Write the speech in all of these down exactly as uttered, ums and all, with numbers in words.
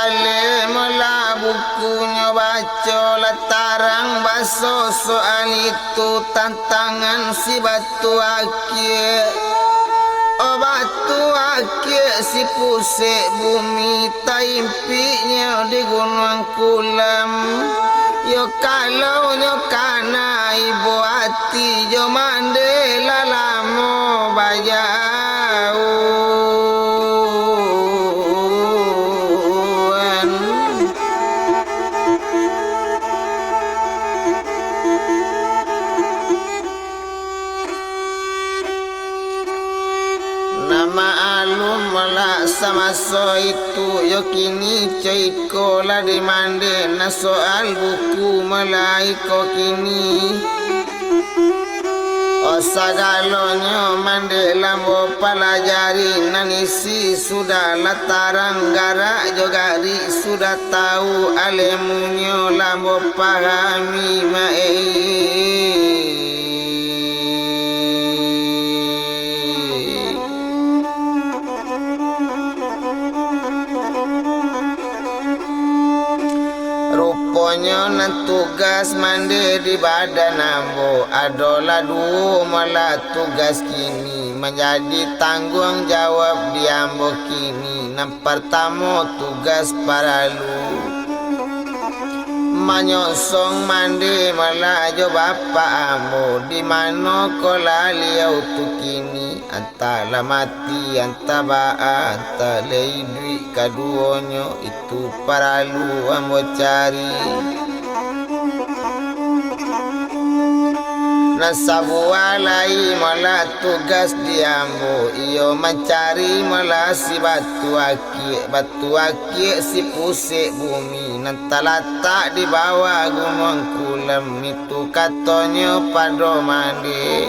Alem lah bukunyo baco, lah tarang baso soal itu, tantangan si Batu Akik. Oh, Batu Akik si pusek bumi, taimpiknyo di Gunuang Kulam. Yo, kalau nyo kana ibo ati jo mande, lah lamo bajauahan. Nan maalum lah samaso itu, yo kini co iko lah dimande, nan soal buku mulai ko kini. Oh, sagalonyo mande lambo palajari, nan isi sudah lah tarang, garak jo garik sudah tau, alemunyo lambo pahami, maeh. Ruponyo nan tugas mande di badan ambo, adolah duo malah tugas kini, manjadi tangguang jawab di ambo kini. Nan partamo, tugas paralu manyosong mande malah jo bapak ambo, di mano ko lah liau tu kini. Antah lah mati, antah baa, antah lai iduik kaduonyo, itu paralu ambo cari. Nan sabuah lai malah tugas di ambo, iyo mancari malah si Batu Akik, Batu Akik si pusek bumi, nan talatak di bawah Gunuang Kulam. Tu katonyo pado mande.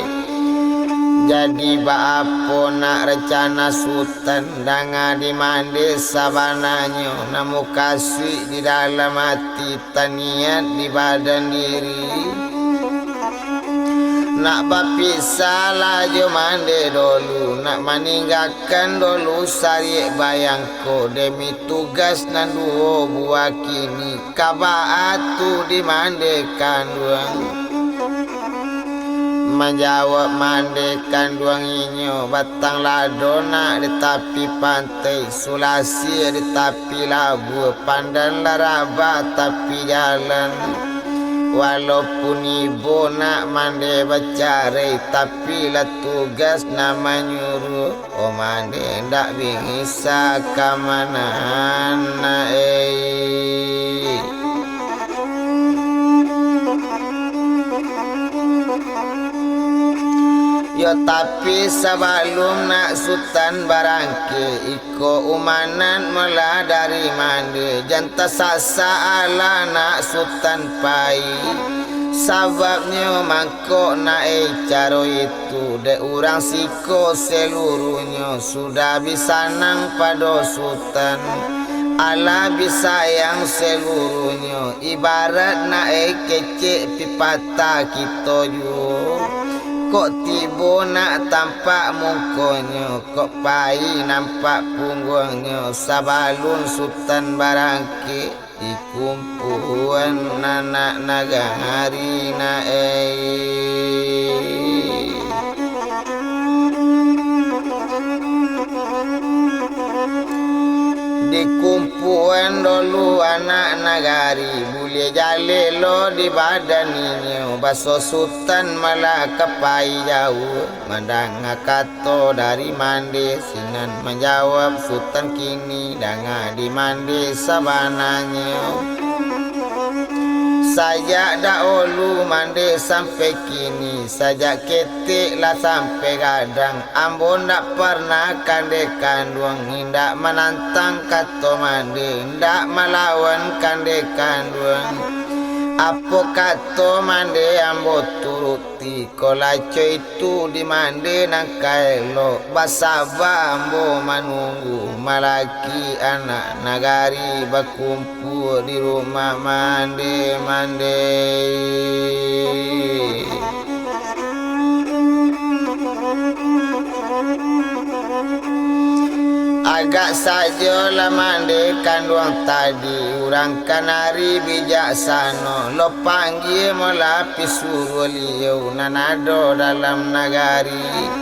Jadi baapo nak rencana Sutan, danga di mande sabananyo, nan mukasuik di dalam ati, taniat di badan diri. Nak bapisah lah jo mande dolu, nak maninggakan dolu sariak bayang ko, demi tugas nan duo buah kini. Ka baa tu di mande kanduang? Manjawab mande kanduang inyo, batang lado nak di tapi pantai, sulasih di tapi labuah, pandan lah rabah tapi jalan. Walaupun ibo nak mande bacarai, tapi lah tugas nan manyuruah. Oh, mande ndak bisa ka manahan, nak ei. Yo, tapi sabalum nak Sutan barangkek, iko umanat malah dari mande, jan tasasak alah nak Sutan pai. Sababnyo mangko nak ei caro itu, dek urang siko seluruhnyo sudah bi sanang pado Sutan, alah bi sayang seluruhnyo, ibarat nak ei kecek pipatah kito juo. Kok tibo nak tampak mukonyo, kok pai nampak pungguangnyo, sabalun Sutan barangkek. Dikumpuan anak nagari nak ei. Dikumpuan dolu anak nagari, buliah jaleh lo di badan inyo, baso Sutan malah ka pai jauah. Mandanga kato dari mande, sinan manjawab Sutan kini, danga di mande sabananyo. Sajak dahulu mande sampai kini, sajak ketek lah sampai gadang, ambo ndak parnah kande kanduang, indak manantang kato mande, indak malawan kande kanduang. Apo kato mande ambo turut. Tiko laco itu di mande nan ka elok, basaba ambo manunggu, malaki anak nagari bakumpua di rumah mande-mande. Kak sajo lah mande kanduang tadi, urang kanari bijaksano, lo panggie malah pisuruah liau nan ado dalam nagari.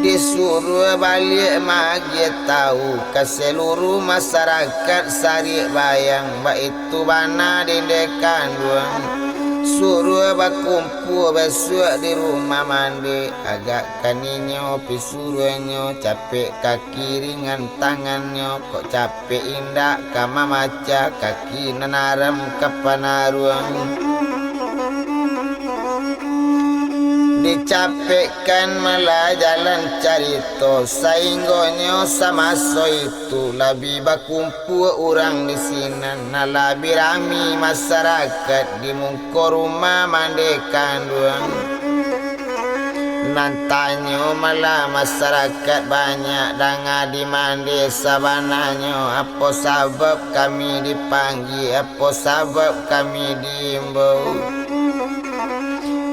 Disuruah baliak maagiah tahu ka saluruah masarakat Sariak Bayang, baitu bana dinde kanduang. Suruah bakumpua basuak di rumah mande, agak kan inyo pisuruahnyo capek kaki ringan tangannyo, kok capek indak ka mamacah kaki nan aram ka panaruang. Dicapekkan malah jalan carito, sainggonyo samaso itu labi bakumpua urang di sinan, nan labi rami masarakat di muko rumah mande kanduang. Nan tanyo malah masarakat banyak, danga di mande sabananyo, apo sabab kami dipanggie, apo sabab kami diimbau?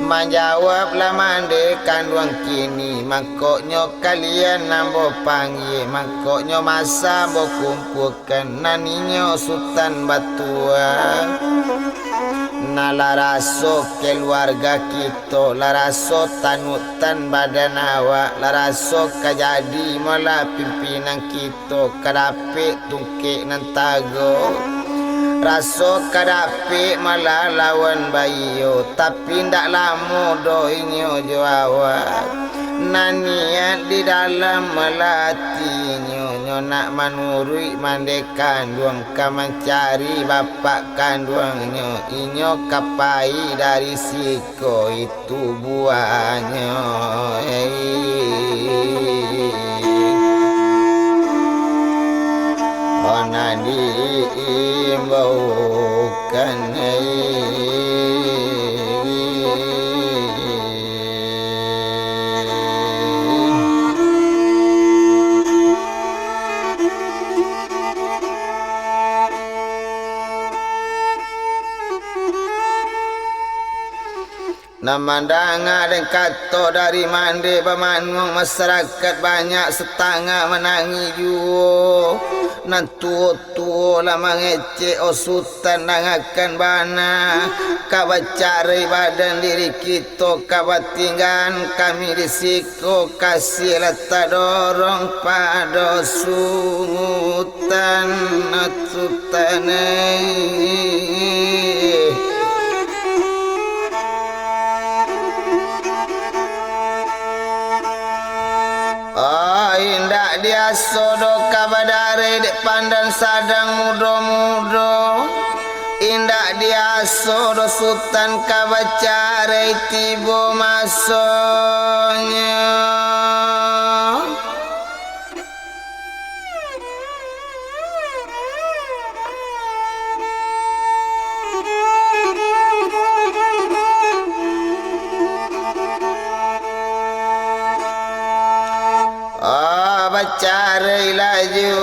Manjawablah mande kanduang kini, mangkonyo kalian ambo panggie, mangkonyo masa ambo kumpua kan nan inyo Sutan Batua. Nah, lah raso kaluarga kito, lah raso tanutan badan awak, lah raso ka jadi malah pimpinan kito, ka dapek tungkek nan tago. Raso ka dapek malah lawan baiyo, tapi ndak lamo doh inyo jo awak. Nan niat di dalam malah atinyo, nyo nak manuruik mande kanduang ka mancari bapak kanduangnyo, inyo ka pai dari siko itu buahnyo. Hei. Oh, nan diimbaukan, hei. Nan mandanga den kato dari mande bamanuang, masarakat banyak satangah manangih juo. Nan tuo-tuo lah mangecek, "Oh Sutan, dangakan bana, ka bacarai badan diri kito, ka batinggaan kami di siko, kasiah lah tadorong pado sungutan, Sutan eh." Oh, indak diaso doh ka badarai dek pandan sadang mudo-mudo. Indak diaso doh Sutan ka bacarai tibo masonyo. Ah, bacarai laju.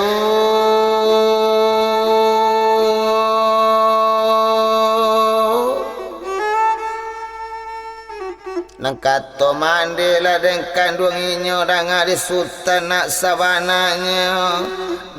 Nan kato mande lah den kanduang inyo danga di Sutan, nak sabananyo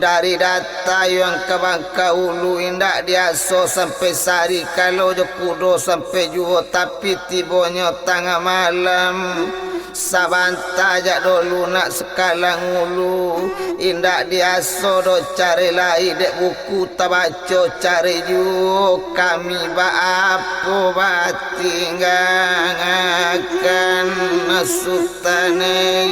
dari Datayuang ka Bangkaulu indak diaso sampai sari, kalau jo kudo sampai juo, tapi tibonyo tangah malam. Sabanta jak dolu nak sakalang ulu, indak diaso doh cari lai dek buku tabaco, cari juo kami baapo batinggakan Sutan eh.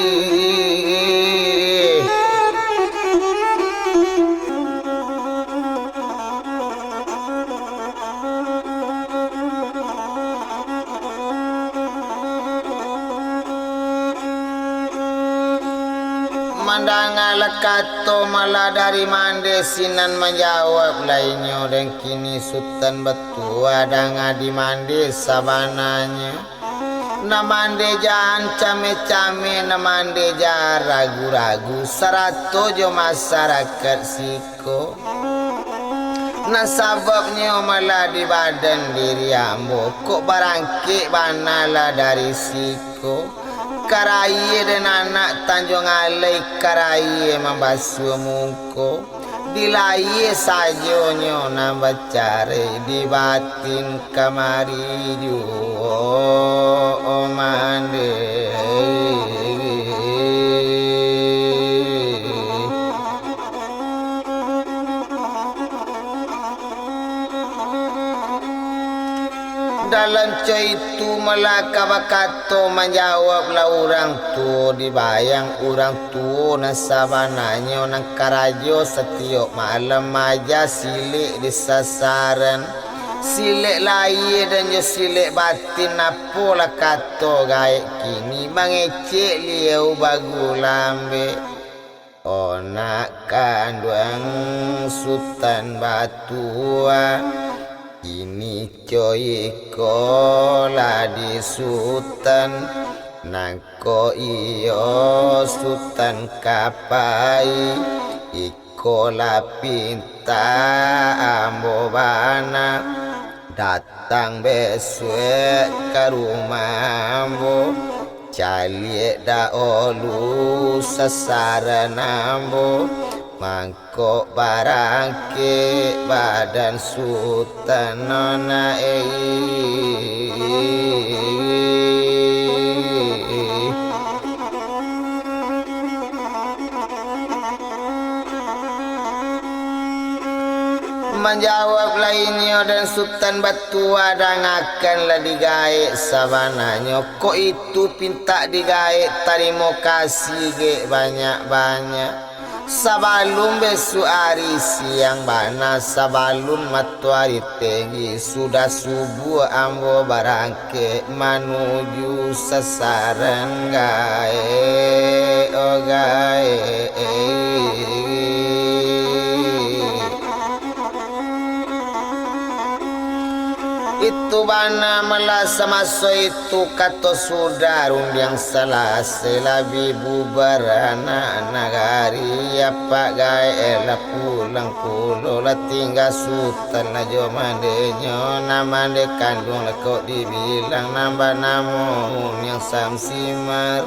Mandangalah kato malah dari mande sinan, manjawablah inyo, den kini Sutan Batua danga di mande sabananyo. Nan mande jan cameh-cameh, nan mande jan ragu-ragu, sarato jo masarakat siko. Nan sababnyo malah di badan diri ambo, kok barangkek bana lah dari siko. Karayie den anak Tanjuang Alai, karayie mambasuah muko. Di layie sajonyo nan bacarai, di batin kamari juo mande. Dalam co itu malaka bakato, manjawablah urang tuo di bayang. Urang tuo nan sabananyo nan karajo satiok malam maja silek di sasaran. Silek layie dan jo silek batin, apolah kato gaek kini, mangecek liau bagulambek. Onak kanduang Sutan Batua, kini co iko lah di Sutan, nangko iyo Sutan ka pai, iko lah pintak ambo bana. Datang besuak ka rumah ambo, caliak dahulu sasaran ambo, mangkok barangkek badan Sutan nonai. Manjawab lai nyo dan Sutan Batua, dangakanlah digaek sabananyo. Kok itu pintak digaek, tarimo kasih gek banyak-banyak. Sabalun besuak ari siang bana, sabalun matoari tenggi, sudah subuah ambo barangkek manuju sasaran gaek, oh gaek. Itu bana malah samaso itu, kato sudah rundiang salasai, lah bi bubar anak nagari. Apak gaek lah pulang pulo, lah tingga Sutan lah jo mandenyo, nan mande kanduang lah kok dibilang, nan banamo Uniang Samsimar.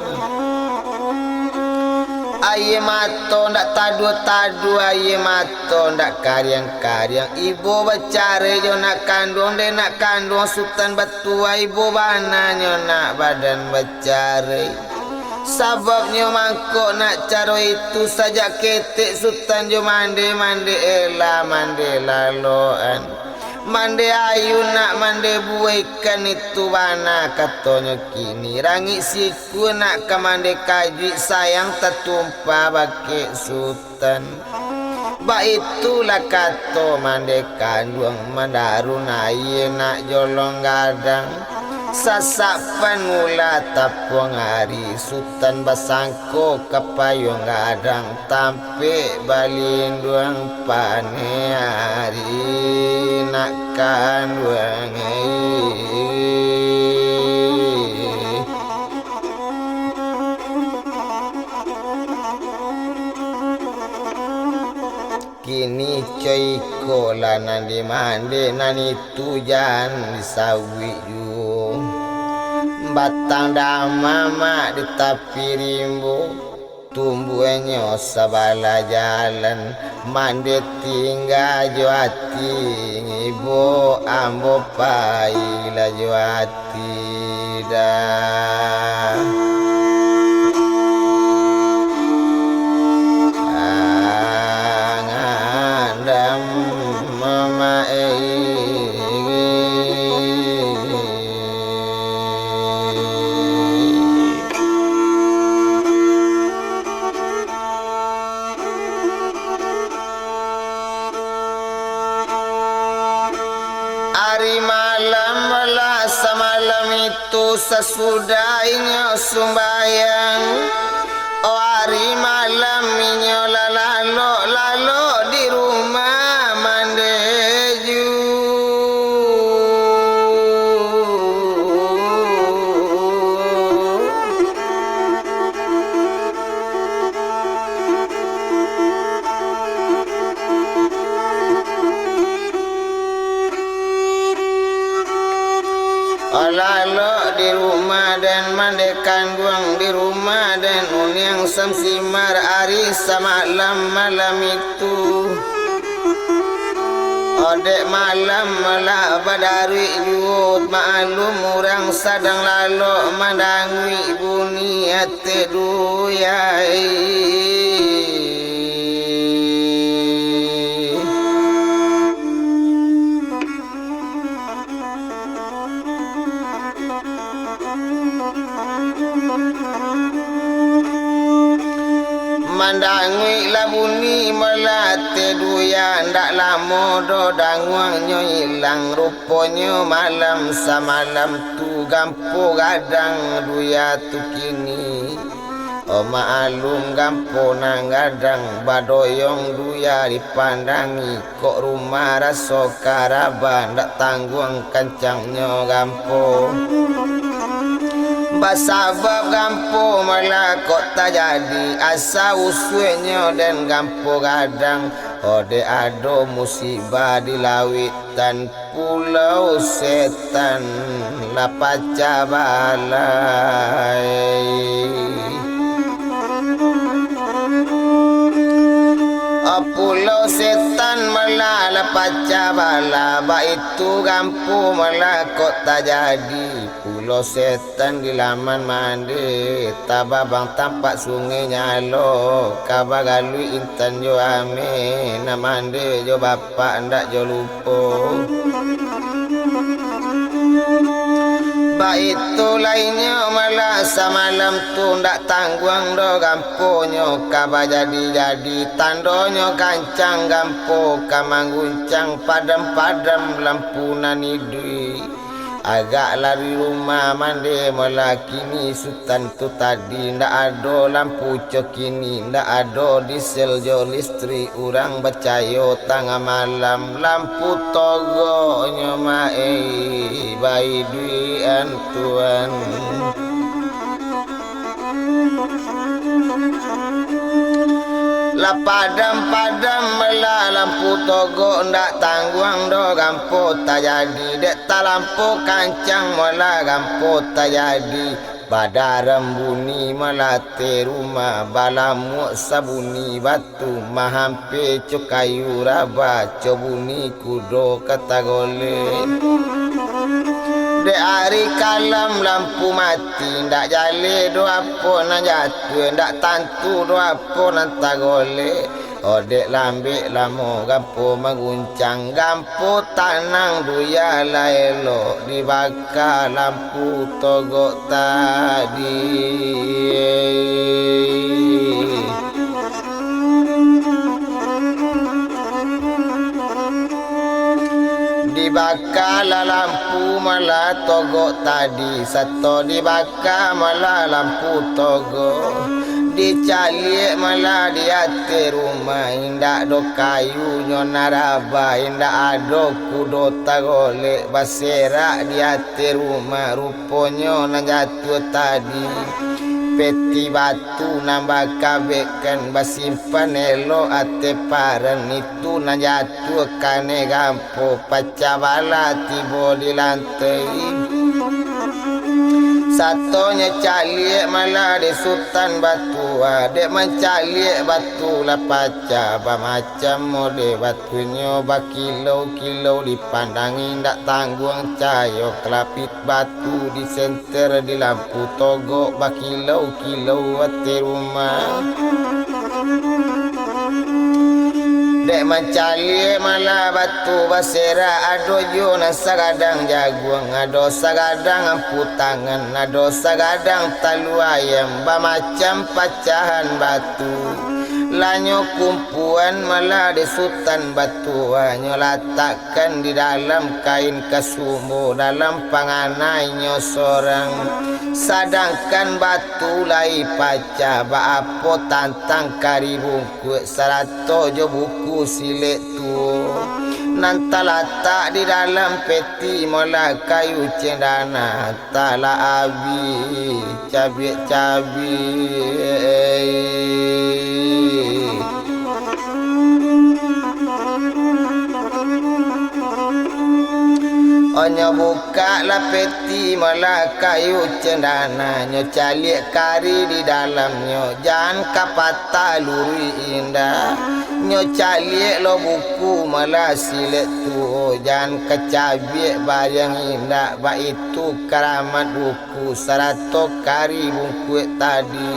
Aia mato ndak taduah-taduah, aia mato ndak kariang-kariang. Ibo bacarai jo nak kanduang, dek nak kanduang Sutan Batua, ibo bana nyo nak badan bacarai. Sababnyo mangko nak caro itu, sajak ketek Sutan jo mande, mande elah, mande laloan. Mande ayu nak mande buah ikan itu bana, katonyo kini rangik sikua nak ka mande kajuik, sayang tatumpah bakeh Sutan. Baitulah kato mande kanduang, mandarun aia nak jolong gadang. Sasak panulah tapuang ari, Sutan basangko ka payuang gadang, tampek balinduang paneh ari nak kanduang. Kini co iko lah nan dimande, nan itu jan disauik juo. Batang dama mak di tapi rimbo, tumbuahnyo sabalah jalan. Mande tingga jo ati ngibo, ambo pailah jo ati. Tidak. Angandam mamae. Ari malam lah samalam itu, sasudah inyo sumbayang, oh, ari malam inyo lah lalok-lalok di rumah mande ju. Lalok di rumah Den mande kanduang di rumah den, Uniang Samsimar ari samalam malam itu. Odek malam lah badaruik juo, maklum urang sadang lalok mandanguik bunyi ateh duyai. Mandanguik lah bunyi malah ateh duyai, ndak lamo doh danguangnyo ilang. Ruponyo malam samalam tu gampo gadang duyai tu kini. Oh, maklum gampo nan gadang, badoyong duyai dipandangi. Kok rumah raso karaba, ndak tangguang kancangnyo gampo. Basabab gampo malah kok tajadi, asa usuihnyo den gampo gadang. Odek ado musibah di lauik, tan Pulau Setan lah pacah balai. Oh, Pulau Setan malah lah pacah balah, baitu gampo malah kok tajadi. Pulau Setan di laman mande, tababang tampak sungai nyalo, ka bagaluik intan jo ameh, nan mande jo bapak ndak jo lupo. Baitu lainnyo malah samalam tu, ndak tangguang doh gamponyo ka bajadi-jadi, tandonyo kancang gampo ka mangguncang padam-padam lampu nan iduik. Agak lari rumah mande malah kini Sutan tu tadi, ndak ado lampu cokini, ndak ado diesel jo listrik, urang bacayo tangah malam, lampu togoknyo maeh baiduikan tuan. Lah padam-padam malah lampu togok, ndak tangguang doh gampo tajadi, dek talampau kancang malah gampo tajadi. Badarem bunyi malah ateh rumah, balamuak sabunyi batu, mahampia co kayu raba, co bunyi kudo ka tagolek. Dek ari kalam lampu mati, ndak jaleh doh apo nan jatuah, ndak tantu doh apo nan tagolek. Odek lambek lamo gampo maguncang, gampo tanang duyai lah elok, dibaka lampu togok tadi. Dibaka lah lampu malah togok tadi, sato dibaka malah lampu togok. Dicaliak malah di ateh rumah, indak do kayunyo nan raba, indak ado kudo tagolek, baserak di ateh rumah, ruponyo nan jatuah tadi. Peti batu nan bakabekkan, basimpan elok ateh paran, itu nan jatuah kanai gampo, pacah balah tibo di lantai. Satonyo caliak malah dek Sutan Batua, dek mancaliak batu lah pacah, bamacam model batunyo, bakilau-kilau dipandangi, indak tangguang cayo kalapit batu di senter di lampu togok, bakilau-kilau ateh rumah. Dek mancaliak malah batu baserak, ado juo nan sagadang jaguang, ado sagadang ampu tangan, ado sagadang talua ayam, bamacam pacahan batu. Lah nyo kumpuan malah dek Sutan Batua, nyo latak kan di dalam kain kasumbo, dalam panganainyo sorang. Sadangkan batu lai pacah, baapo tantang kari bungkuak sarato jo buku silek tuo, nan talatak di dalam peti malah kayu cendana, talah abih cabiak-cabiak. Nyo bukaklah peti malah kayu cendana, nyo caliak kari di dalamnyo, jan ka patah luruih indak. Nyo caliak lo buku malah silek tuo, jan ka cabiak bariang indak, baitu karamat buku. Ku sarato kari bungkuak tadi.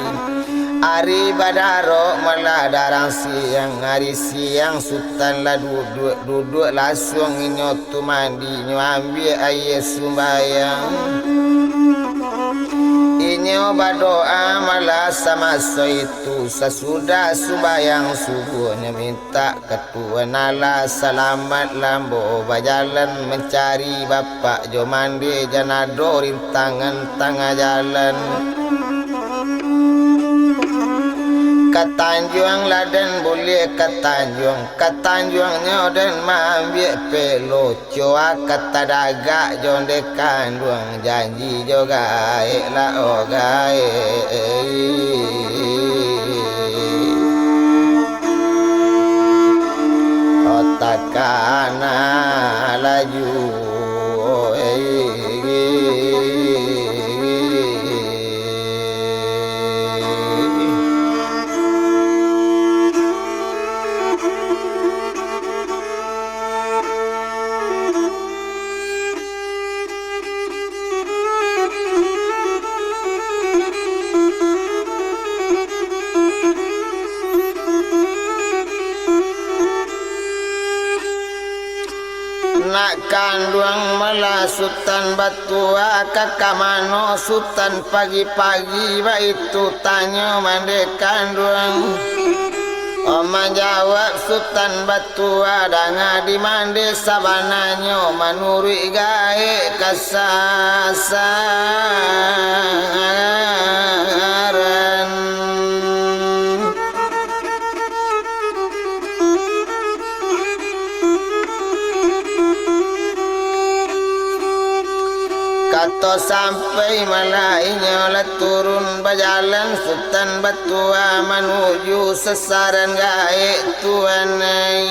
Ari badarok malah darang siang, ari siang Sutan lah duduak, duduak lasuang inyo tu mandi, nyo ambiak aia sumbayang. Inyo badoa malah samaso itu, sasudah sumbayang subuah nyo mintak ka Tuan Allah, salamaik lah ambo bajalan mancari bapak jo mande, jan ado rintangan tangah jalan. Ka Tanjuang lah den buliah ka Tanjuang, ka Tanjuang nyo den maambiak pelo, coa ka tadagak jo nde kanduang, janji jo gaek lah o gaek. Takana laju. Nak kanduang malah Sutan Batua, ka, ka mano Sutan pagi-pagi baitu tanyo mande kanduang. Oh, manjawab Sutan Batua, danga di mande sabananyo manuruik gaek kasasaran. Kato sampai malah inyo lah turun bajalan, Sutan Batua manuju sasaran gaek tuan ai.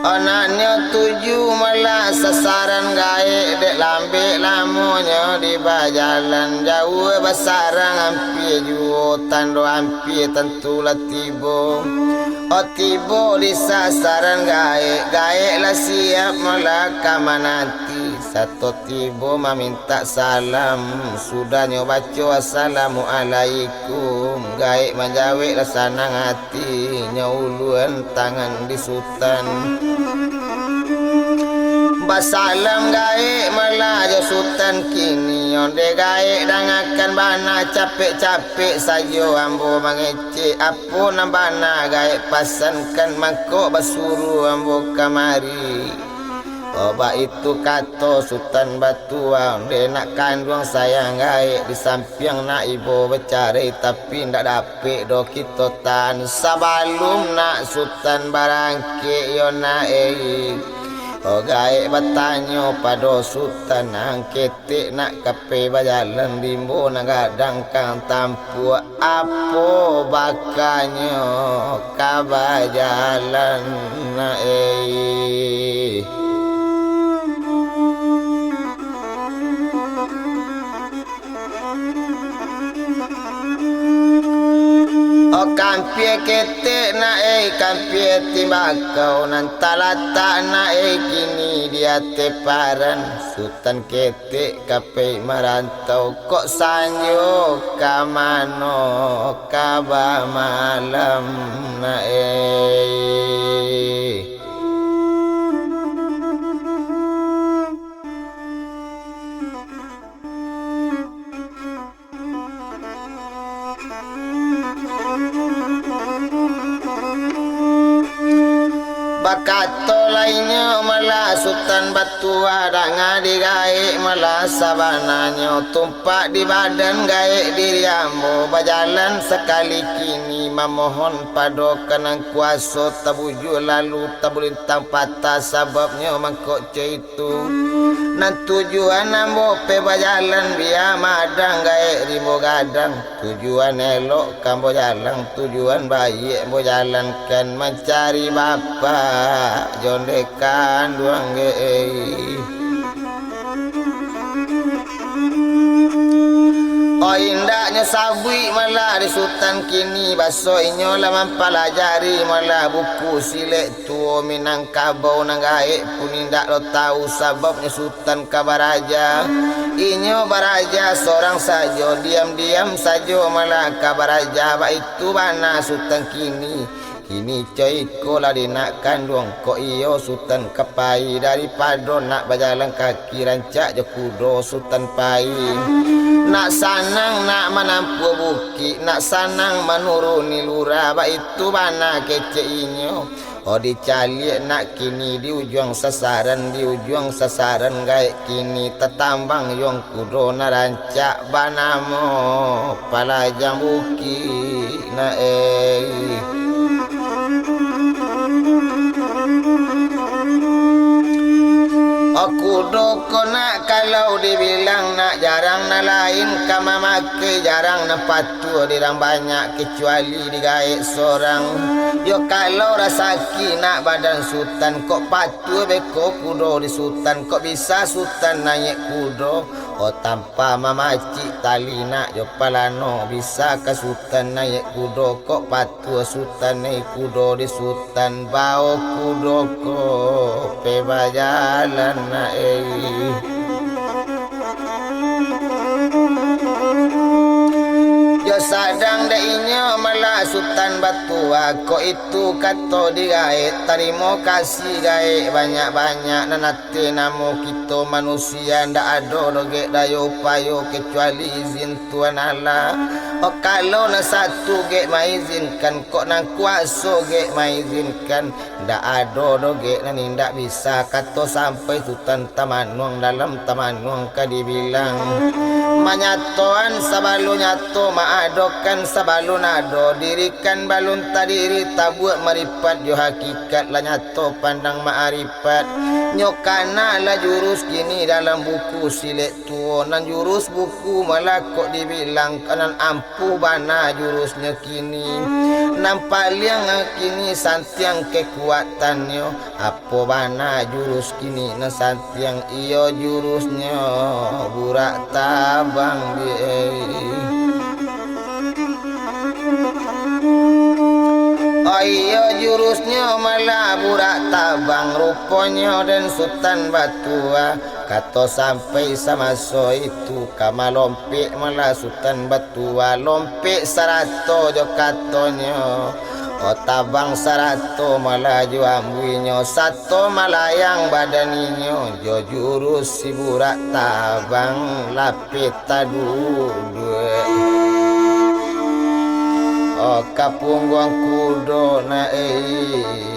Anaknyo tuju malah sasaran gaek, dek lambek lamonyo di bajalan, jauah basarang ampia juo, tando ampia tantu lah tibo. Oh, tibo di sasaran gaek, gaek lah siap malah ka mananti, sato tibo mamintak salam, sudahnyo baco assalamualaikum, gaek manjawek lah sanang ati, nyo uluan tangan di Sutan. Basalam gaek malah jo Sutan kini, onde gaek dangakan bana, capek-capek sajo ambo mangecek, apo nan bana gaek pasankan, mangko basuruah ambo kamari. Oh, baitu kato Sutan Batua, dek nak kanduang sayang gaek, di sampiang nak ibo bacarai, tapi ndak dapek doh kito tahan. Sabalum nak Sutan barangkek yo nak, eh. Oh, gaek batanyo pado Sutan, angke tek nak ka pai bajalan, rimbo nan gadang ka tampuak, apo bakanyo ka bajalan, eh. Oh, kampia ketek nak, eh, kampia timbakau nan talatak nak, eh, kini di ateh paran. Sutan ketek ka pai marantau, kok sanjo ka mano ka bamalam nak, eh. Bakato lainnyo malah Sutan Batua, danga di gaek malah sabananyo, tumpak di badan gaek diri ambo, bajalan sakali kini mamohon pado ka Nan Kuaso, tabujua lalu tabulintang patah, sababnyo mangko caitu. Nan tujuan ambo pe bajalan, bia madang gaek rimbo gadang. Tujuan elok ka ambo jalan, tujuan baiak ambo jalankan, mancari bapak jo ndeh kanduang ge. Oh, indaknyo sabuik malah di Sutan kini, baso inyo lah mampalajari malah buku silek tuo Minangkabau, nan gaek pun indak lo tau sababnyo Sutan ka baraja. Inyo baraja sorang sajo, diam-diam sajo malah ka baraja, baitu bana Sutan kini. Kini co iko lah di nak kanduang, kok iyo Sutan ka pai, daripado nak bajalan kaki, rancak jo kudo Sutan pai. Nak sanang nak manampuah bukik, nak sanang manuruni lurah, baitu bana kecek inyo. Oh, dicaliak nak kini di ujuang sasaran, di ujuang sasaran gaek kini tatambang yuang kudo nan rancak banamo Palajang Bukik na ei. Oh, kudo ko nak kalau dibilang nak jarang nan lain ka mamakai, jarang nan patuah di urang banyak, kecuali digaek sorang. Yo kalau rasaki nak badan Sutan, kok patuah beko kudo di Sutan, kok bisa Sutan naiak kudo. Oh, tanpa mamacik tali nak jo palano, bisa ka Sutan naiak kudo, kok patuah Sutan naiak kudo di Sutan, bao kudo ko pe bajalan na ei. Jo sadang dek inyo malah Sutan batua, kok itu kato digaek, tarimo kasih gaek banyak-banyak, nan ati namo kito manusia, ndak ado doh gek dayo upayo kecuali izin Tuhan Allah. Oh, kalau nan satu gek maizinkan, kok nan kuaso gek maizinkan, ndak ado doh gek nan indak bisa. Kato sampai Sutan tamanuang, dalam tamanuang ka dibilang. Manyatoan sabalun nyato, maadokan sabalun ado, dirikan balun tadiri, tabuak maripat jo hakikat, lah nyato pandang maaripat. Nyo kana lah jurus kini dalam buku silek tuo, nan jurus buku malah kok dibilang, nan ampuh bana jurusnyo kini. Nan paliang kini santiang kekuatannyo, apo bana jurus kini nan santiang, iyo jurusnyo burak tabang di ei. Oh iyo, jurusnyo malah burak tabang, ruponyo den Sutan batua. Kato sampai samaso itu ka malompek malah Sutan batua, lompek sarato jo katonyo. Oh, tabang sarato malah jo ambuinyo, sato malayang badan inyo jo jurus si burak tabang, lapeh taduduak. Oh, ka pungguang kudo na ei.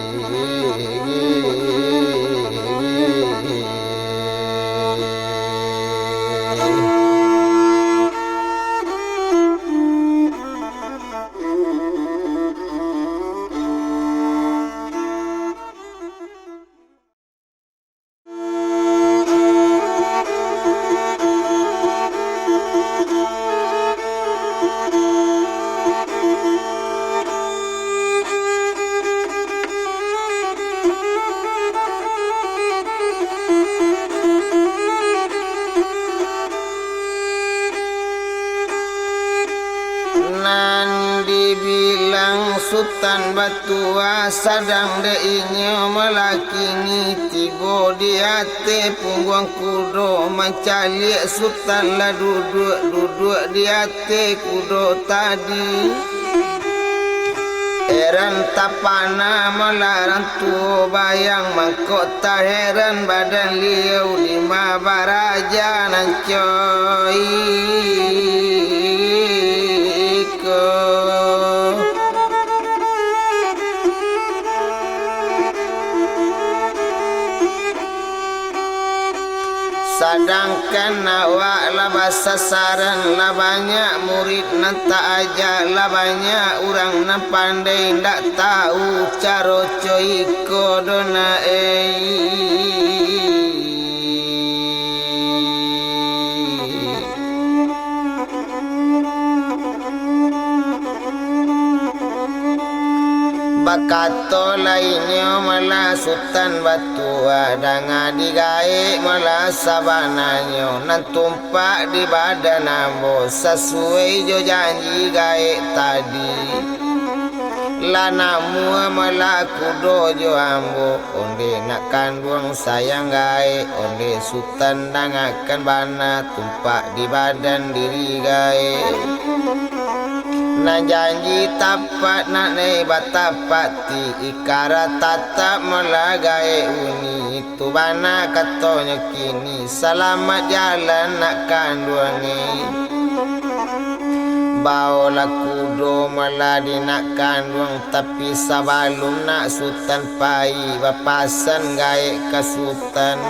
Nan dibilang Sutan Batua, sadang dek inyo malah kini tibo di ateh pungguang kudo, mancaliak Sutan lah duduak, duduak di ateh kudo tadi. Heran tapana malah rang tuo bayang, mangko taheran badan liau di ma baraja nan co iko. Sadangkan awak lah basasaran, lah banyak murid nan taaja, lah banyak urang nan pandai, ndak tau caro co iko doh na ei. Kato lainnyo malah Sutan Batua, danga di gaek malah sabananyo, nan tumpak di badan ambo sasuai jo janji gaek tadi. Lah namuah malah kudo jo ambo, onde nak kanduang sayang gaek, onde Sutan dangakan bana tumpak di badan diri gaek. Nan janji tapak nak nai batapati, ikara tatap malah gaek uni, itu bana katonyo kini, salamat jalan nak kanduang e. Baolah kudo malah di nak kanduang, tapi sabalun nak Sutan pai, bapasan gaek ka Sutan.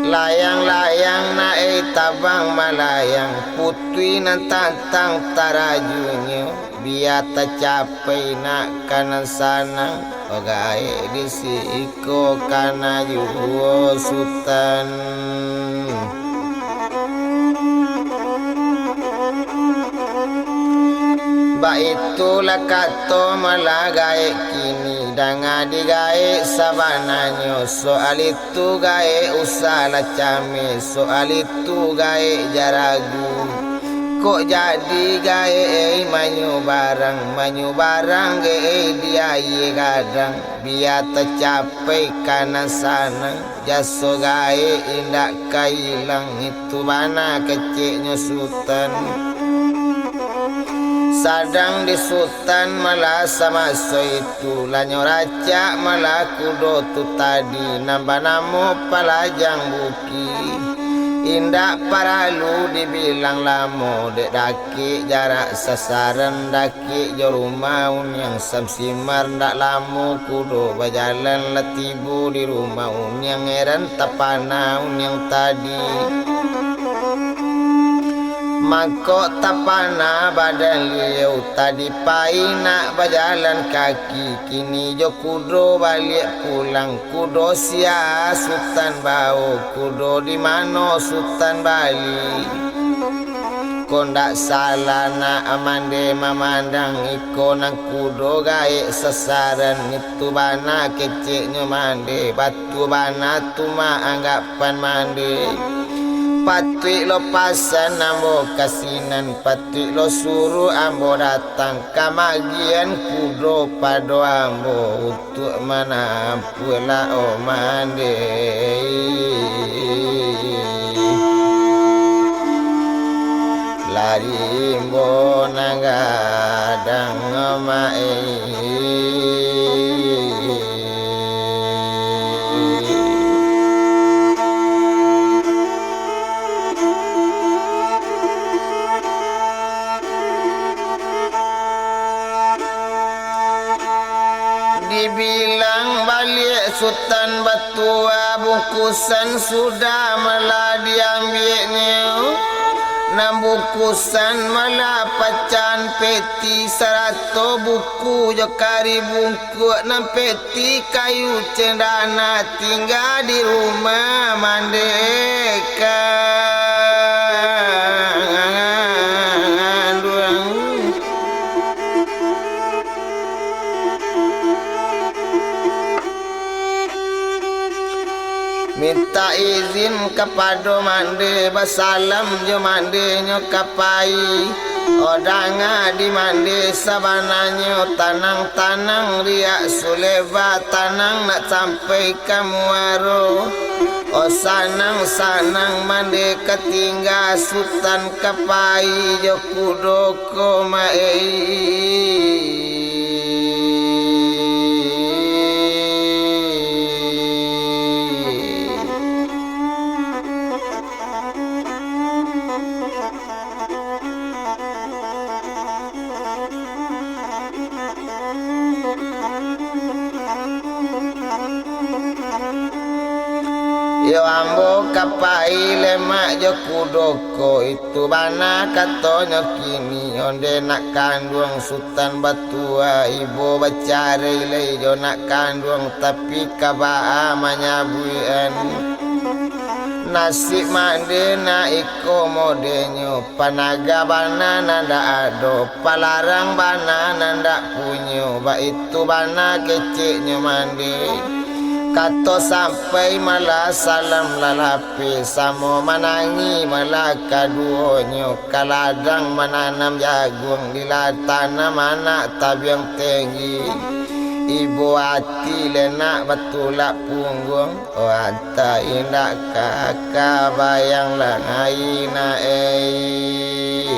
Layang-layang nak e tabang malayang, putuih nan tantang tarajunyo, bia tacapai nak ka nan sanang, o gaek di siko kana juo Sutan. Baitulah kato malah gaek kini, danga di gaek sabananyo, soal itu gaek usahlah cameh, soal itu gaek jaragu. Kok jadi gaek ei manyubarang, manyubarang gaek ei di aia gadang, bia tacapai ka nan sanang, jaso gaek indak ka ilang, itu bana keceknyo Sutan. Sadang di Sutan malah samaso itu, lanyo racak malah kudo tu tadi, nan banamo Palajang Bukik. Indak paralu dibilang lamo, dek dakek jarak sasaran, dakek jo rumah Uniang Samsimar, ndak lamo kudo bajalan lah tibo di rumah Uniang, heran tapana Uniang tadi. Mangko tapana badan liau tadi, pai nak bajalan kaki, kini jo kudo baliak pulang, kudo sia Sutan bao, kudo di mano Sutan bali. Kok ndak salah nak mande mamandang, iko nan kudo gaek sasaran, itu bana keceknyo mande, batua bana tu mah anggapan mande. Patuik lo pasan ambo ka sinan, patuik lo suruah ambo datang, ka magian kudo pado ambo, untuak manampuah lah o mande. Lah rimbo nan gadang mak ei. Dibilang baliak Sutan Batua, bungkusan sudah malah diambiaknyo. Nan bungkusan malah pacahan peti, sarato buku jo kari bungkuak, nan peti kayu cendana tingga di rumah mande kanduang. Mintak izin kapado mande, basalam jo mandenyo ka pai. O danga di mande sabananyo, tanang-tanang riak suleba, tanang nak sampai ka muaro. O sanang-sanang mande ka tingga, Sutan ka pai jo kudo ko ma ei. Yo ambo ka pai lemak jo kudo ko, itu bana katonyo kini, onde nak kanduang Sutan Batua, ibo bacarai lai jo nak kanduang, tapi ka baa manyabuikan. Nasib mande nak iko modenyo, panaga bana nan dak ado, palarang bana nan dak punyo, baitu bana keceknyo mande. Kato sampai malah salam lalape, samo manangih malah kaduonyo, ka ladang mananam jaguang, di lah tanam anak tabiang tenggi. Ibo ati lenak batulak pungguang, oh, antah indak ka, ka bayang lah ngai nak, eh.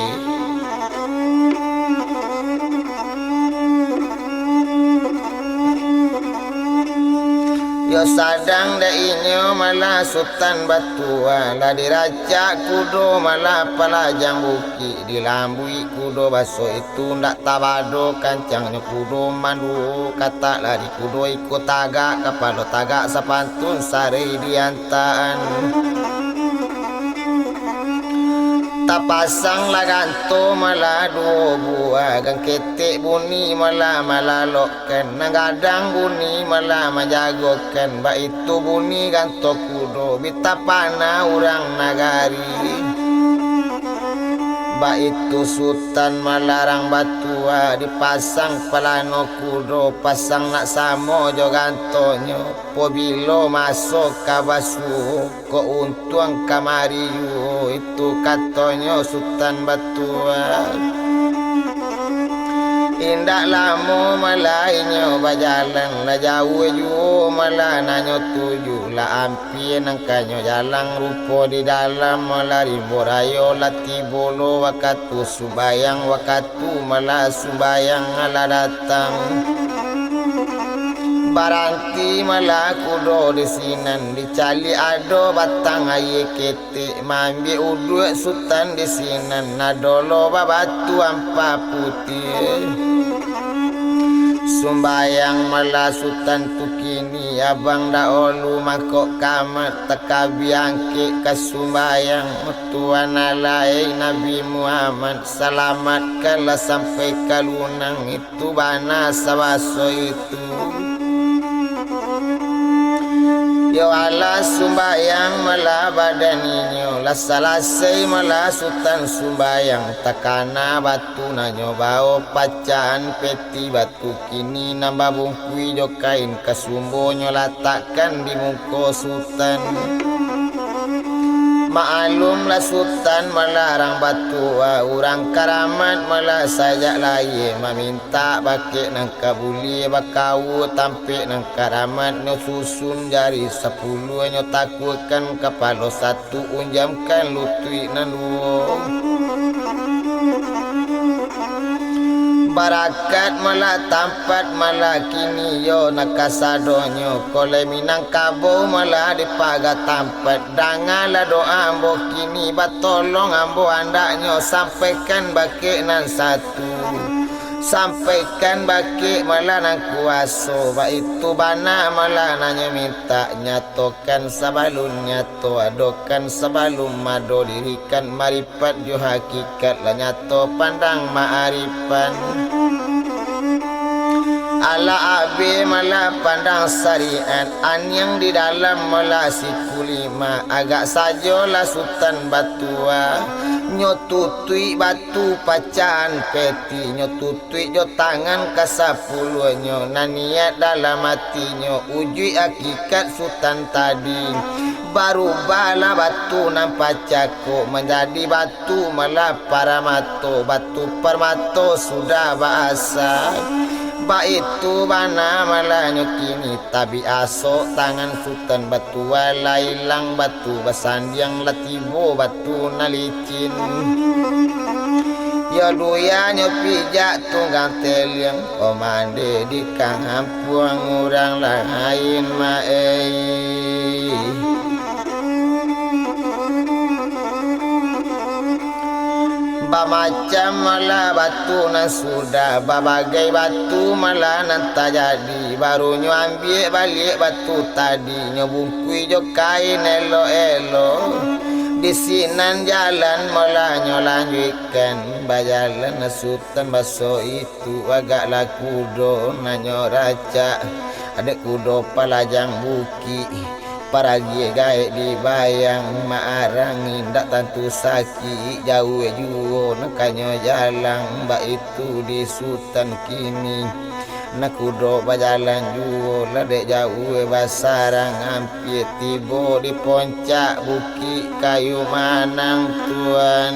Yo sadang dek inyo malah Sutan Batua, lah diracak kudo malah palajang bukik, dilambuik kudo baso itu ndak tabado kancangnyo kudo manduo, katak lari kudo iko tagak, kapalo tagak sapantun sarai diantaan. Tapasang lah ganto malah duo buah, gangketek bunyi malah malalok kan, nan gadang bunyi malah manjagokan, baitu bunyi ganto kudo, bi tapana urang nagari. Baitu Sutan malarang batua, dipasang palano kudo, pasang nak samo jo gantonyo, pabilo maso ka basuo. Kok untuang kamari juo itu, katonyo Sutan Batua. Indak lamo malah inyo bajalan, lah jauah juo malah nan nyo tuju, lah ampia nangkanyo jalan, rupo di dalam malah rimbo rayo, lah tibo lo wakatu sumbayang, wakatu tu malah sumbayang lah datang. Baranti malah kudo di sinan, dicaliak ado batang aia ketek, maambiak uduak Sutan di sinan, ado lo babatu ampa putiah. Sumbayang malah Sutan tu kini, abang dahulu mangkok kamat, takabia angkek ka sumbayang, Tuan alai Nabi Muhammad. Salamatkanlah sampai ka lunang, itu bana sabaso itu. Yo alah sumbayang malah badan inyo, lah salasai malah Sutan sumbayang, takana batu nan nyo bao pacahan peti batu. Kini nan babungkuih jo kain kasumbonyo latakkan di muko Sutan. Maklumlah Sutan malarang batua, urang karamat malah sajak lahia, mamintak bakek nan ka buliah, bakaua tampek nan karamat, nyo susun jari sapuluah, nyo takuakan kapalo satu. Tu unjamkan lutuik nan duo. Barakat malah tampat malah kini yo nan kasadonyo. Kolai Minangkabau malah di paga tampat. Dangalah doa ambo kini, batolong ambo andaknyo, sampaikan bakek nan satu. Sampaikan bakek malah nan kuaso, baitu bana malah nan nyo mintak, nyato kan sabalun nyato, adokan sabalun ado, dirikan maripat jo hakikat, lah nyato pandang maarifan. Alah abih malah pandang syariat, aniang di dalam malah siku lima, agak sajolah Sutan Batua, nyo tutuik batu pacahan peti, nyo tutuik jo tangan kasapuluahnyo, nan niat dalam atinyo, ujuik hakikat Sutan tadi. Barubahlah batu nan pacah ko manjadi batu malah paramato, batu paramato sudah baasa. Baitu bana malahnyo kini, tabiaso tangan Sutan Batua, lah ilang batu basandiang, lah tibo batu nan li- cin. Yo duyanyo pijak tunggang teliang, oh mande di kampuang urang lain ma-, eh. Bamacam malah batu nan sudah, babagai batu malah nan tajadi, barunyo ambiak baliak batu tadi, nyo bungkuih jo kain elok-elok. Di sinan jalan malah nyo lanjuik kan, bajalan Sutan baso itu, agaklah kudo nan nyo racak, dek kudo palajang bukik. Paragiah gaek dibayang, maarang indak tantu sakik, jauah juo nan kanyo jalang, baitu di Sutan kini. Nan kudo bajalan juo lah dek jauah basarang, ampia tibo di poncak Bukik Kayu Manang, Tuan.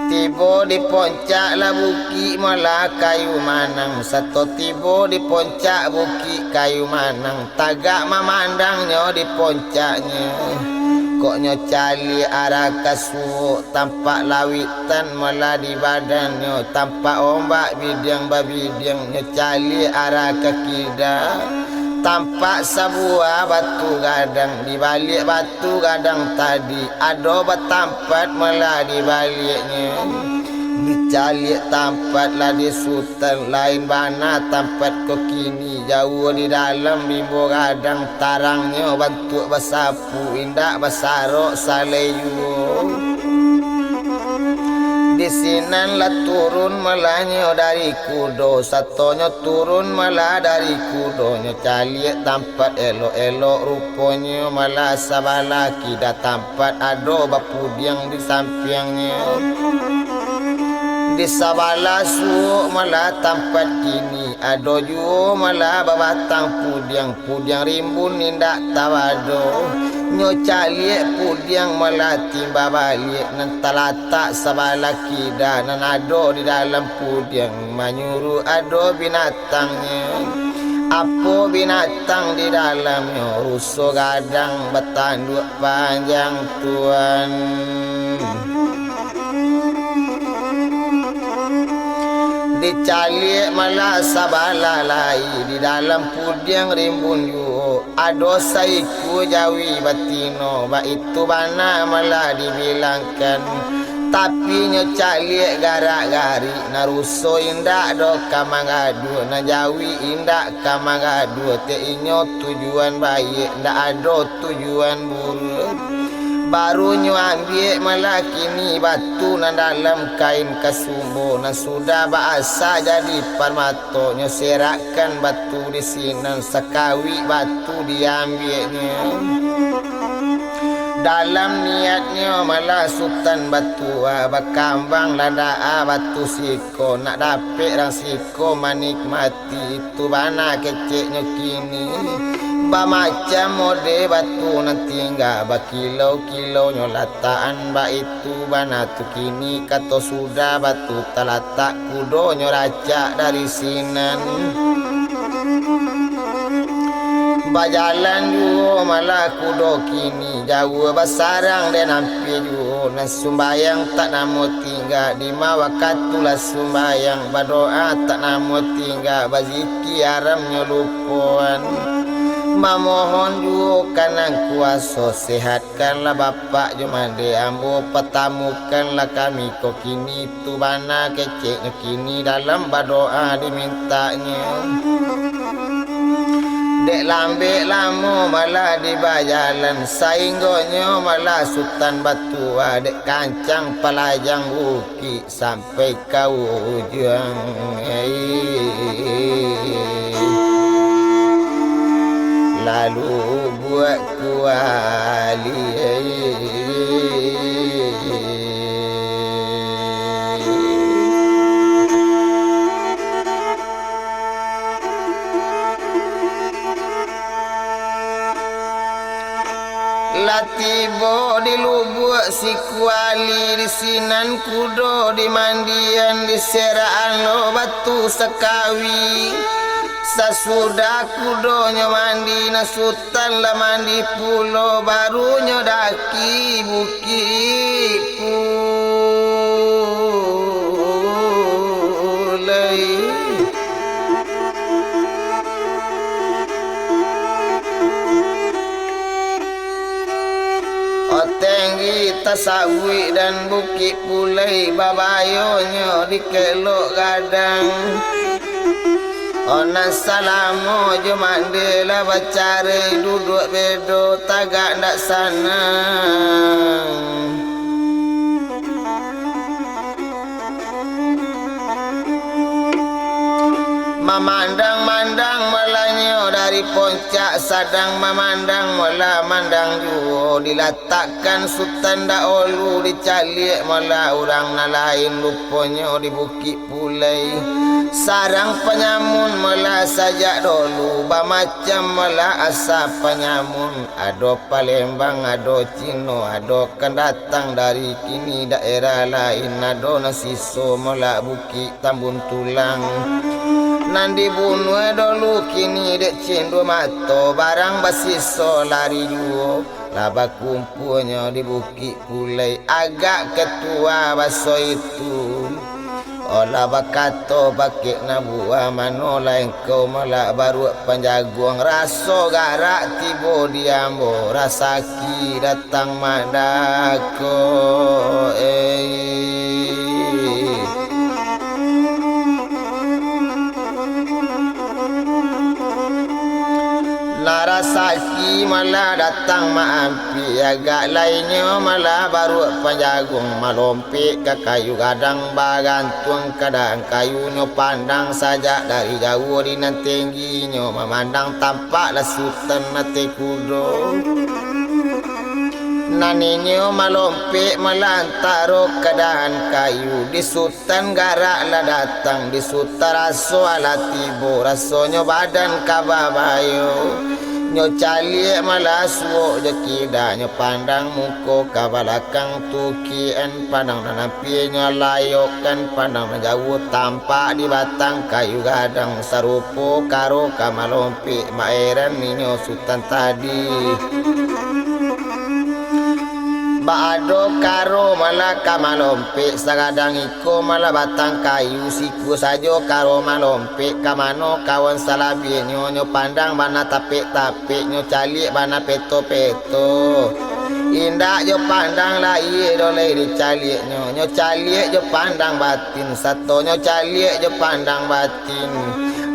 Tibo di poncak lah Bukik Malah Kayu Manang, sato tibo di poncak Bukik Kayu Manang, tagak mamandangnyo di poncaknyo. Kok nyo caliak arah ka suok, tampak lauiktan malah di badannyo, tampak ombak bidiang babidiang. Nyo caliak arah ka kida, tampak sabuah batu gadang. Di baliak batu gadang tadi, ado batampat malah di baliaknyo. Dicaliak tampat lah di Sutan, lain bana tampat ko kini. Jauah di dalam rimbo gadang, tarangnyo bantuak basapu, indak basarok salai juo. Di sinan lah turun malahnyo dari kudo, satonyo turun malah dari kudo. Nyo caliak tampat elok-elok, ruponyo malah sabalah kida tampat ado bapudiang di sampiangnyo. Di sabalah suok malah tampat kini, ado juo malah babatang pudiang, pudiang rimbun indak tabado. Nyo caliak pudiang malah timba baliak, nan talatak sabalah kida, nan ado di dalam pudiang manyuruah ado binatangnyo. Apo binatang di dalamnyo? Ruso gadang batanduak panjang, Tuan. Dicaliak malah sabalah lai, di dalam pudiang rimbun juo, ado saikua jawi batino, baitu bana malah dibilangkan. Tapi nyo caliak garak-garik, nan ruso indak doh ka manggaduah, nan jawi indak ka manggaduah, dek inyo tujuan baiak, ndak ado tujuan buruak. Baru nyo ambiak malah kini batu nan dalam kain kasumbo, nan sudah baasak jadi parmato, nyo serakkan batu di sinan, sakawik batu diambiaknyo. Dalam niatnyo malah Sutan batua, bakambang ladak batu siko, nak dapek rang siko manikmati. Itu bana keceknyo kini, bamacam mode batu nan tingga, bakilau-kilaunyo latakan, baitu bana tu kini, kato sudah batu talatak, kudonyo racak dari sinan. Bajalan juo malah kudo kini, jauah basarang den ampia juo, nan sumbayang tak namo tingga, dima wakatu lah sumbayang, badoa tak namo tingga, bazikir aramnyo lupoan. Mamohon juo ka Nan Kuaso, sehatkanlah bapak jo mande ambo, patamukanlah kami ko kini, tu bana keceknyo kini dalam badoa dimintaknyo. Dek lambek lamo malah di bajalan, sainggonyo malah Sutan batua, dek kancang palajang bukik sampai ka ujuang, lalu buek kuali. Lah tibo di Lubuak Sikuali, di sinan kudo dimandian, diserakan lo batu sakawi. Sasudah kudonyo mandi, nan Sutan lah mandi pulo, barunyo daki bukik pulai. Oteng di tasabuik dan bukik pulai, babayonyo di kelok gadang. Onang salamo jo mande lah bacarai, duduak bedo tagak ndak sanang. Mamandang-mandang malanyo dari poncak, sadang mamandang mala mandang juo. Dilatakkan Sutan dahulu, dicaliak mala urang nan lain, ruponyo di Bukik Pulai. Sarang panyamun mala sajak dahulu, bamacam mala asa panyamun. Ado Palembang, ado Cino, ado kan datang dari kini daerah lain, ado nan siso mala Bukik Tambun Tulang. Nan dibunuah dahulu kini dek Cindua Mato, barang basiso lari juo. Lah bakumpuanyo di Bukik Pulai, agak ketua baso itu. Olah bakato bakeh nabuah, mano lah engkau malak baruak panjaguang, raso garak tibo di ambo, rasaki datang madako, eh. Lah rasaki malah datang maampik, agak lainnyo malah baruak panjagung, malompek ka kayu gadang, bagantuang ka dahan kayu, nyo pandang sajak dari jauah di nan tingginyo, mamandang tampak lah Sutan Ateh Kudo. Nan inyo malompek malah antaro ka dahan kayu, di Sutan garak lah datang, di Sutan raso alah tibo, rasonyo badan ka babayo. Nyo caliak malah suok jo kida, nyo pandang muko ka balakang tukian, pandang nan ampia nyo layokkan, pandang nan jauah tampak di batang kayu gadang, sarupo karo ka malompek, maeran inyo Sutan tadi. Bak ado karo malah ka malompek, sagadang iko malah batang kayu, sikua sajo karo malompek, ka mano kawan salabiahnyo, nyo pandang bana tapek-tapek, nyo caliak bana peto-peto. Indak jo pandang lahia doh lai dicaliaknyo, nyo caliak jo pandang batin, sato nyo caliak jo pandang batin.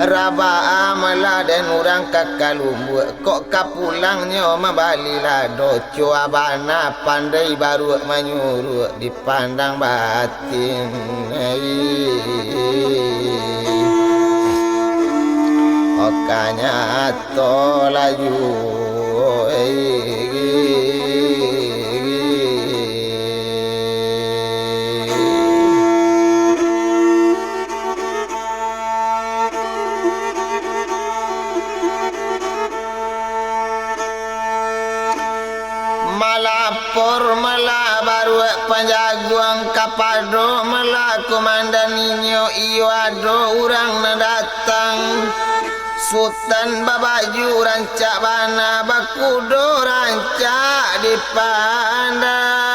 Rabaa malah den urang ka kalumbuak, kok ka pulangnyo mambali lado, cua bana pandai baruak manyuruak di pandang batin. Okanya to laju. Malapor malah baruak panjaguang kapado malah komandan inyo, iyo ado urang nan datang. Sutan babaju rancak bana, bakudo rancak dipandang.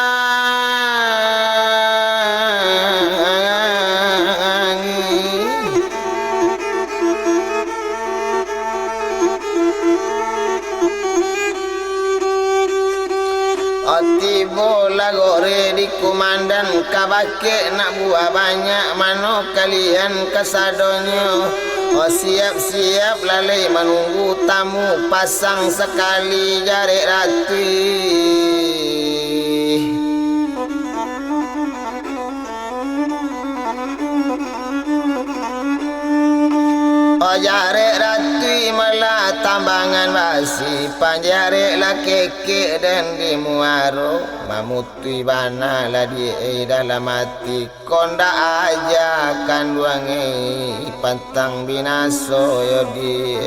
O tibo lah goreh di kumandan, ka bakeh nak buah banyak, mano kalian kasadonyo. O siap-siap lah lai manunggu tamu, pasang sakali jarek ratuih. O jarek ratuih malah tambangan basi, panjarek lah kekek den di muaro, mamutuih bana lah di dalam ati, kondak aja kanduang ei, pantang binaso yo di.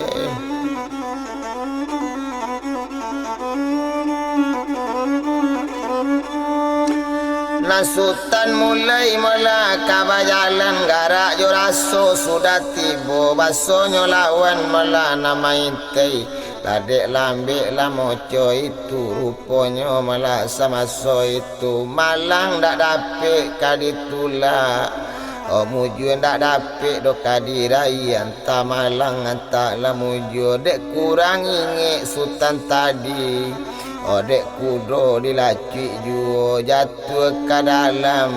Nan Sutan mulai malah ka bajalan, garak jo raso sudah tibo, basonyo lawan malah nan maintai. Lah dek lambek lah moco itu, ruponyo malah samaso itu, malang dak dapek ka ditulak. O mujua ndak dapek doh ka diraih, antah malang antah lah mujua, dek kurang ingek Sutan tadi. O dek kudo dilacuik juo, jatuah ka dalam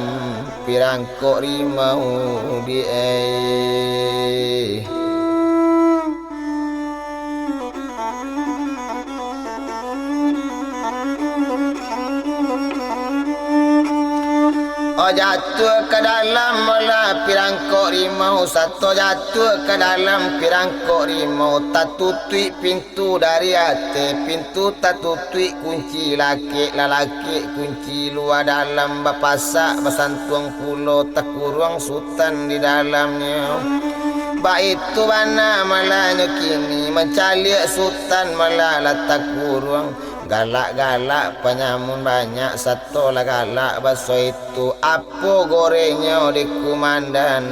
pirangkok rimau di ai. Oh, jatuah ka dalam malah pirangkok rimau, sato jatuah ka dalam pirangkok rimau, tatutuik pintu dari ateh, pintu tatutuik kunci lakek, lalakek kunci lua dalam, bapasak basantuang pulo, takuruang Sutan di dalamnyo. Baitu bana malah nyo kini, mancaliak Sutan malah lah takuruang. Galak-galak panyamun banyak, sato lah galak baso itu. Apo gorengnyo dek kumandan?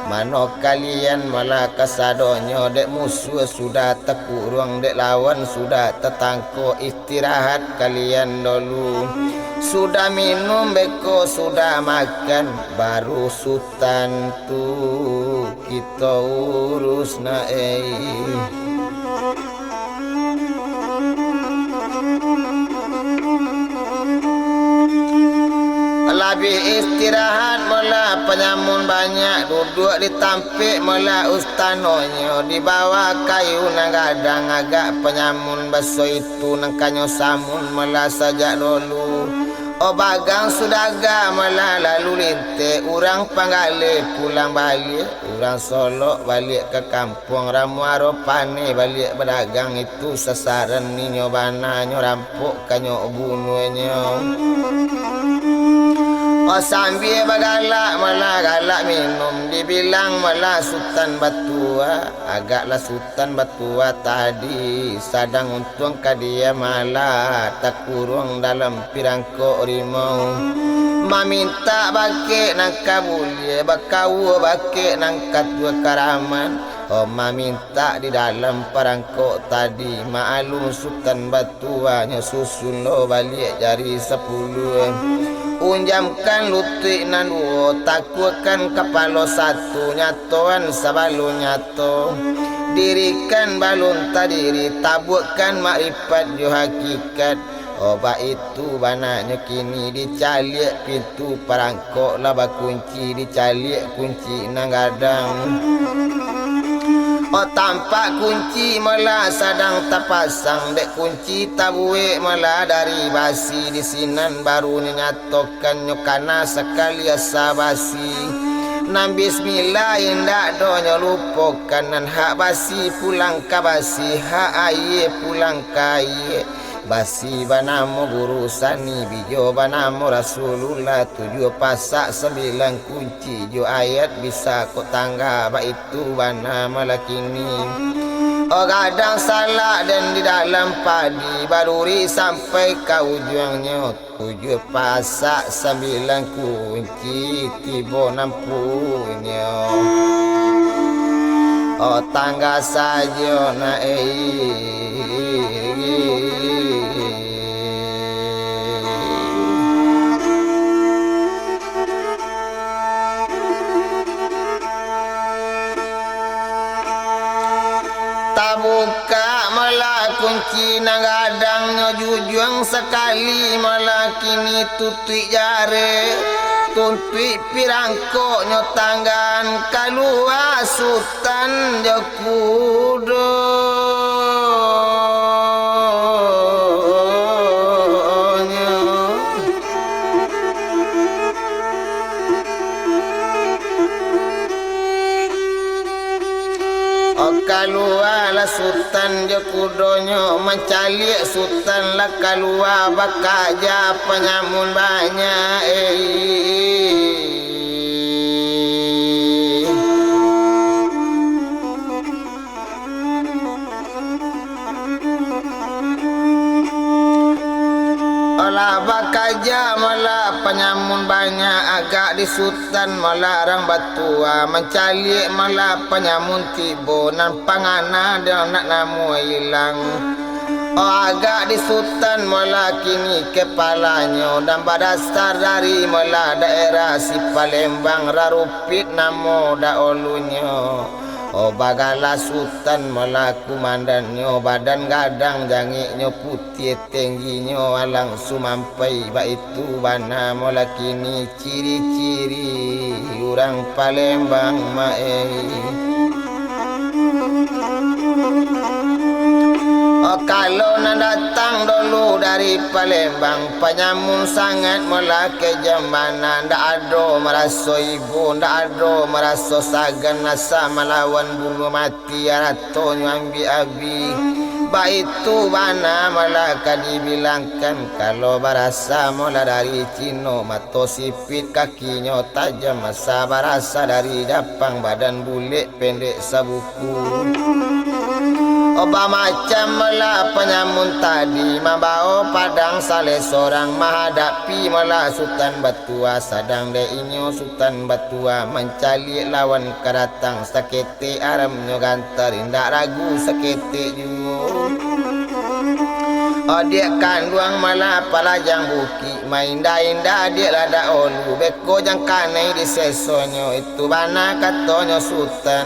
Mano kalian malah kasadonyo, dek musuah sudah takuruang, dek lawan sudah tatangkok, istirahat kalian dulu. Sudah minum beko, sudah makan, baru Sutan tu kito urus na, eh. Labiah istirahat malah panyamun banyak, duduak di tampek malah ustanonyo, di bawah kayu nan gadang agak panyamun baso itu, nan kanyo samun malah sajak dolu. Oh, bagang sudaga malah lalu lintek, urang panggaleh pulang baliak. Urang Solok baliak ka kampuang, ramuah roh paneh baliak badagang, itu sasaran ninyo bana nyo rampok ka nyo bunuahnyo. Oh, sambia bagalak malah galak minum, dibilang malah Sutan Batua, agaklah Sutan Batua tadi sadang untuang ka dia malah takuruang dalam pirangkok rimau. Mamintak bakeh nan ka buliah, bakaua bakeh nan ka tuah karaman. Oh, mamintak di dalam parangkok tadi, maklum Sutan Batua nyo susun lo baliak jari sapuluah. Unjamkan lutuik nan duo, takuakan kapalo satu, nyatoan sabalun nyato. Dirikan balun tadiri, tabuakkan makrifat jo hakikat. Oh, baitu bananyo kini, dicaliak pintu parangkok lah bakunci, dicaliak kunci nan gadang. Oh, tampak kunci malah sadang tapasang, dek kunci tabuek malah dari basi, di sinan baru nyo nyato. Kan nyo kana sakali asa basi. Nan bismillah indak doh nyo lupokan, nan hak basi pulang ka basi, hak aia pulang ka aia. Basi banamo guru sani, bijo banamo Rasulullah, tujuah pasak sambilan kunci, jo ayat bisa kok tangga, baitu bana malah kini. Oh, gadang salak den di dalam padi, baduri sampai ka ujuangnyo. Tujuah pasak sambilan kunci tibo nan punyo. Oh, tangga sajo na, eh. Tabukak malah kunci nan gadangnyo, jujuang sakali malah kini tutuik jarek, tuntuik pirangkoknyo tanggaan, kalua Sutan jo kudonyo. Oh, kalualah Sutan jo kudonyo, mancaliak Sutan lah kalua, bakaja panyamun banyak, eh. Alah bakaja malah panyamun banyak, agak di Sutan malah rang batua, mancaliak malah panyamun tibo, nan pangana dek nak namuah ilang. Oh, agak di Sutan malah kini kepalanyo, dan badasar dari malah daerah si Palembang, Rarupit namo daolunyo. Oh, bagala Sutan malah kumandannyo, badan gadang jangeknyo putiah tengginyo alang sumampai, baitu bana malah kini ciri-ciri urang Palembang, maeh. Oh, kalau nan datang dulu dari Palembang, panyamun sangat malah kejam bana, ndak ado maraso ibo, ndak ado maraso sagan, asa malawan bunuah mati, aratonyo ambiak abih. Baitu bana malah ka dibilangkan, kalau barasa malah dari Cino, mato sipit, kakinyo tajam, asa barasa dari Japang, badan bulek, pendek sabuku. Bamacam malah panyamun tadi, mambawo padang saleh sorang, mahadapi malah Sutan Batua, sadang dek inyo Sutan Batua mancaliak lawan ka datang, saketek aramnyo ganta, indak ragu saketek juo. Adiak kanduang malah palajang bukik, maindah-indah adiak ladak olu, beko jang kanai di sesonyo, itu bana katonyo Sutan.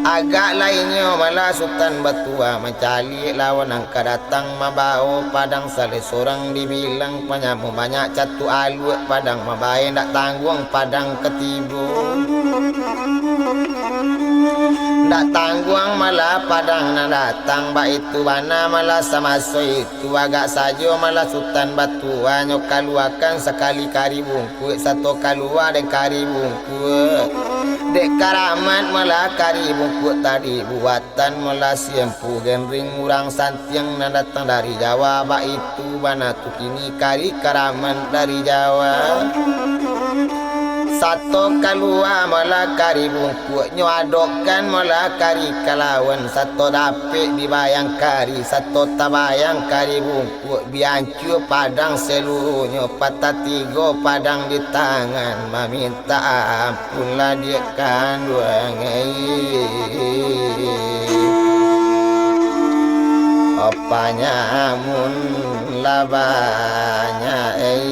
Agak lainyo malah Sutan Batua mancaliak lawan nan ka datang, mambawo padang saleh sorang, dibilang panyamun banyak catuak aluak, padang mambae ndak tangguang padang katibo. Ndak tangguang malah padang nan datang, baitu bana malah samaso itu. Tu agak sajo malah Sutan Batua nyo kaluakan sakali kari bungkuak, sato kalua dek kari bungkuak. Dek karamat malah kari bungkuak tadi, buatan malah si Empu Genring urang Santiang nan datang dari Jawa, baitu bana tu kini kari karamat dari Jawa. Sato kalua malah kari bungkuak, nyo adokkan malah kari kalawan, sato dapek dibayang kari, sato tabayang kari bungkuak, biancua padang saluruahnyo, patah tigo padang di tangan, mamintak ampun lah diak kanduang, ai. Panyamun lah banyak, ai.